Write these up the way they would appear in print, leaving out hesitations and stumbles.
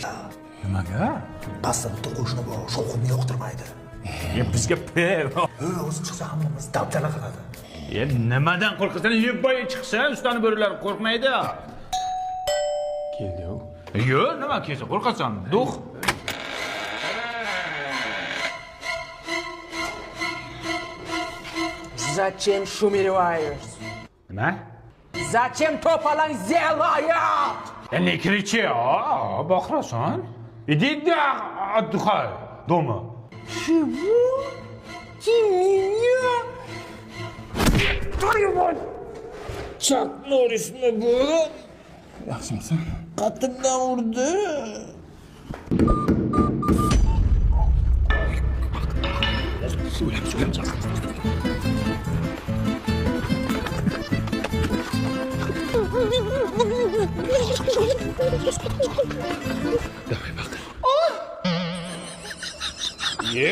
kerak. Nimaga? Pastda bitta qo'shni bor, shovqinni yoqtirmaydi. E, bizga p. O'zi chiqsa hammamiz dabdala qiladi. E, nimadan qo'rqasan? Yubboy chiqsa, ustani bo'rilar qo'rqmaydi. Keldi u. Yo'q, nima kelsa qo'rqasan? Дух. Зачем шумираешь? Nima? Зачем to'palang делает? E, не кричи, а, baqirasan. Иди отдыхай дома. Чего? Ты меня? Твою мать! Chak Norrismi bu? Yaxshimisan? Qattimdan urdi. O'lamiz, o'lamiz. Давай, baqir. Ye,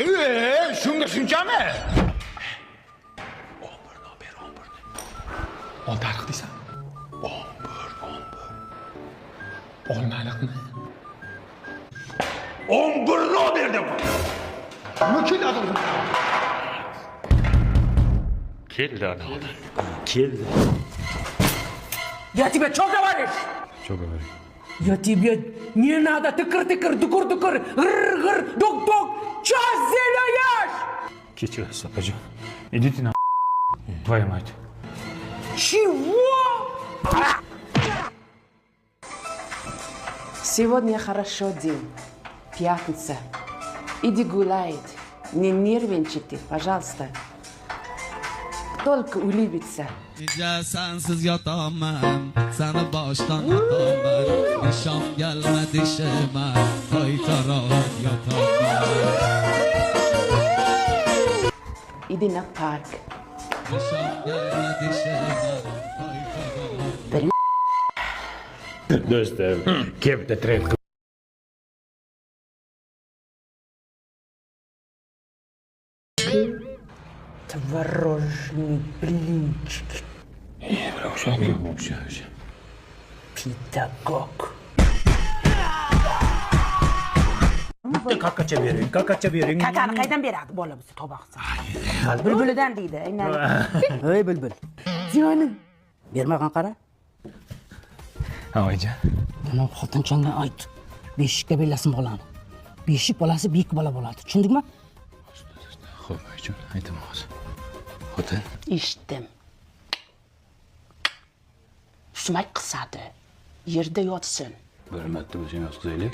shunga shunchami? 11ni ber, 11ni. Olti ariq deysan? 11, 11. Olmaliqmi? 11ni ber deb. Nima keladi? Keldi ana. Keldi. Я тебе что говоришь? Что говоришь? Я тебе не надо тыкыр-тыкыр, дукур-дукур, гыр-гыр, дук-дук. Чё сделаешь? Kechirasiz, opajon. Идите на твою мать. Чего? Сегодня хорошо день. Пятница. Иди гуляет. Не нервничайте, пожалуйста. Только улыбиться. Necha sensiz yotaman, seni boshdan otaman. Nishon gelma dishima, qaytaroq yotaman. Иди на парк. Nishon gelma dishima, qaytaroq. Do'stim, kelibdi trend. Творожные блинчики. O'sha, o'sha, o'sha. Педагог. Bitta kakacha bering, kakacha bering. Kakani qaydan beradi bola bizni tavba qilsa? Bulbulidan deydi, aynan. Ey bulbul. Jonim. Bermag'an qara. Ha, oyijon. Ana xotinchangga ayt. Beshikka bellasin bolani. Beshik bolasi bek bola bo'ladi. Tushundingmi? Xo'p, oyijon, aytaman hozir. Xotin. Eshitdim. Sumak qisadi. Yerda yotsin. Bir marta bo'lsa ham yotqizaylik.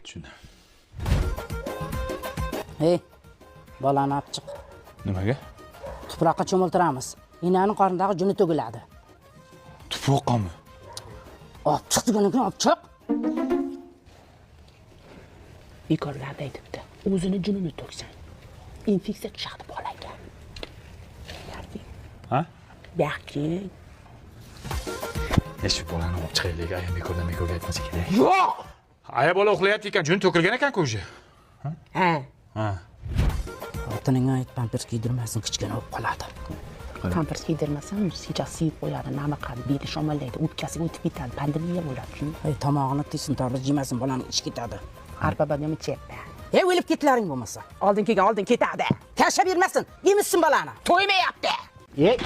Tushundim. Ey, bolani olib chiq. Nimaga? Tuproqqa cho'miltiramiz. Enani qornidagi juni to'kiladi. Tuproqqami? Olib chiq degandan keyin olib chiq. Bekorlarda aytibdi. O'zini junini to'ksin. Infeksiya tushadi bolaga. Ha? Buyoqqa. E, shu bolani olib chiqaylik, ayam bekordan bekorga aytmasa kerak. Yo'q. Aya bola uxlayapti ekan, jun to'kilgan ekan-ku уже. Ha. Ha. Xotiningga ayt, pampers kiydirmasin, kichkina bo'lib qoladi. Pampers kiydirmasam, сейчас siyib qo'yadi, namiqadi, beli shamoldaydi, o'pkasiga o'tib ketadi, pandemiya bo'ladi. Tushundingmi? Ey, tomog'ini tiysin, jemasin, bolani ichi ketadi. Arpa bodom ichyapman. Ey, o'lib ketlaring bo'lmasa. Oldin kelgan, oldin ketadi. Tashlab bermasin, emizsin bolani. To'ymayapti. E,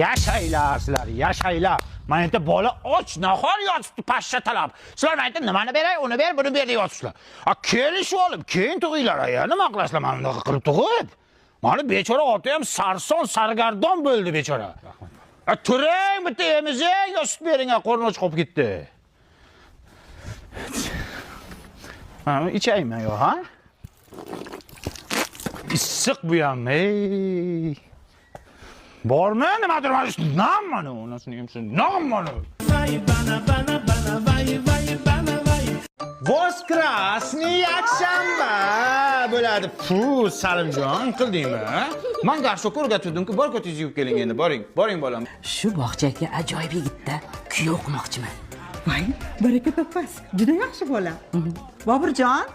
yashanglar sizlar, yashanglar. Mana yerda bola och, nahor yotibdi pashsha talab. Sizlar mana yerda nimani beray, uni ber, buni ber deyapsizlar. A kelishib olib, keyin tug'inglar aya, nima qilasizlar mana bunaqa qilib tug'ib? Mana bechora ota ham sarson, sargardon bo'ldi bechora. A turing bitta emizing, yo sut bering, qorni och qolib ketdi. Mana ichaymi yo, ha? Issiq bu ham, ey. Bormi nimadir mana shu nam mana onasini yemsin, nam mana. Voskrasniy yakshanba bo'ladi. Fu, Salimjon, qildingmi? Men garshokka o'rgatuvdim-ku, bor ko'tingizni yuvib keling endi, boring, boring bolam. Shu bog'chaga ajoyib yigitda kuyov qilmoqchiman. Voy, baraka topasiz. Juda yaxshi bola. Boburjon,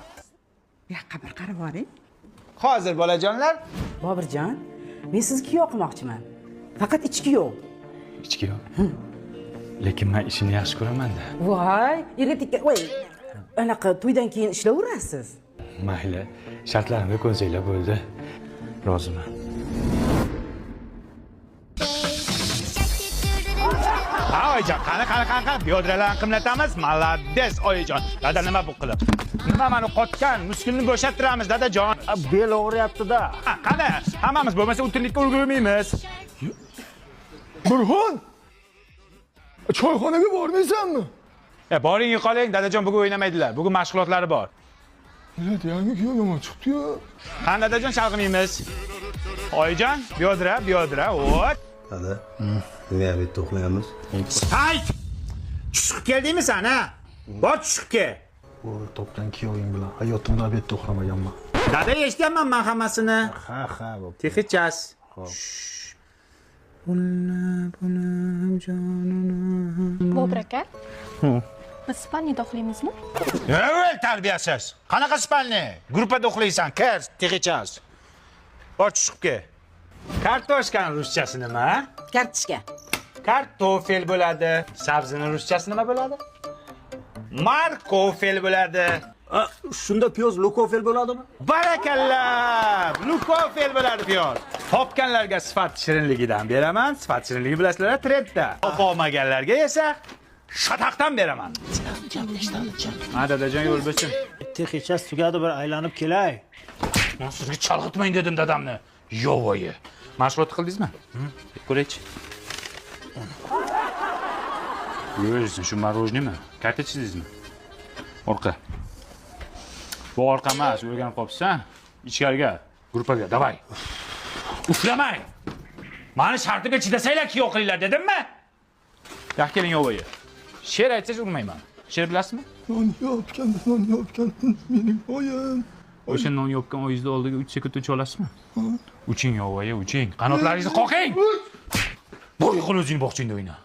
bu yoqqa bir qarab boring. Hozir bolajonlar. Boburjon, men sizni kuyov qilmoqchiman. Faqat ichki kuyov. Ichki kuyov. Lekin men ishimni yaxshi ko'raman-da. Voy, erga tekkan, voy. Anaqa to'ydan keyin ishlayverasiz. Mayli, shartlarimga ko'nsanglar bo'ldi. Roziman. Ha oyijon, qani qani qani qani biodralarni qimlatamiz. Malades oyijon. Dada nima bu qilib? Nima mani qotgan muskulni bo'shattiramiz dadajon. Bel og'riyapti-da. Qani, hammamiz bo'lmasa o'tinlikka ulgurmaymiz. Burxon! Choyxonaga bormaysanmi? Boring yo'qoling, dadajon bugun o'ynamaydilar. Bugun mashg'ulotlari bor. Millat yangi kuyov yomon chiqdi-yu. Qani dadajon chalg'imaymiz. Oyijon, biodra, biodra, o't. Dada, nima bitta uxlaymiz? Hayt! Tushib keldingmi sen, ha? Bor tushib kel. O'g'il topgan kuyoving bilan hayotimda obedda uxlamaganman. Dada eshitganman men hammasini. Ha, ha, bo'pti. Texichas. Xo'p. Bobur aka, biz spalnida uxlaymizmi? Avval tarbiyasiz. Qanaqa spalni? Gruppada uxlaysan, kir, texichas. Bor tushib kel. Kartoshkani ruschasi nima? Kartoshka. Kartofel bo'ladi. Sabzini ruschasi nima bo'ladi? Markofel bo'ladi. Shunda piyoz lukofel bo'ladimi? Barakalla! Lukofel bo'ladi piyoz. Topganlarga sifat shirinligidan beraman. Sifat shirinligi bilasizlar, trendda. Topa olmaganlarga esa shataqdan beraman. Ha dadajon yo'l bo'lsin. Texichas tugadi, bir aylanib kelay. Men sizga chalg'itmang dedim dadamni. Yo'voyi. Mashg'ulot qildingizmi? Ko'raychi. Yo'q, shu marojnimi? Karta chizdingizmi? Orqa. Bu orqa emas, o'rganib qolibsan. Ichkariga, gruppaga, davay. Uxlamang. Mani shartimga chidasanglar kuyov qilinglar dedimmi? Yo'q, keling yo'voyi. She'r aytsangiz urmayman. She'r bilasizmi? Non yopgan, non yopgan mening oyim. O'sha non yopgan oyingizni oldiga 3 sekund ucha olasizmi? Uching yo'voyi, uching. Qanotlaringizni qoqing. Bo'y qil o'zing bog'changda o'yna.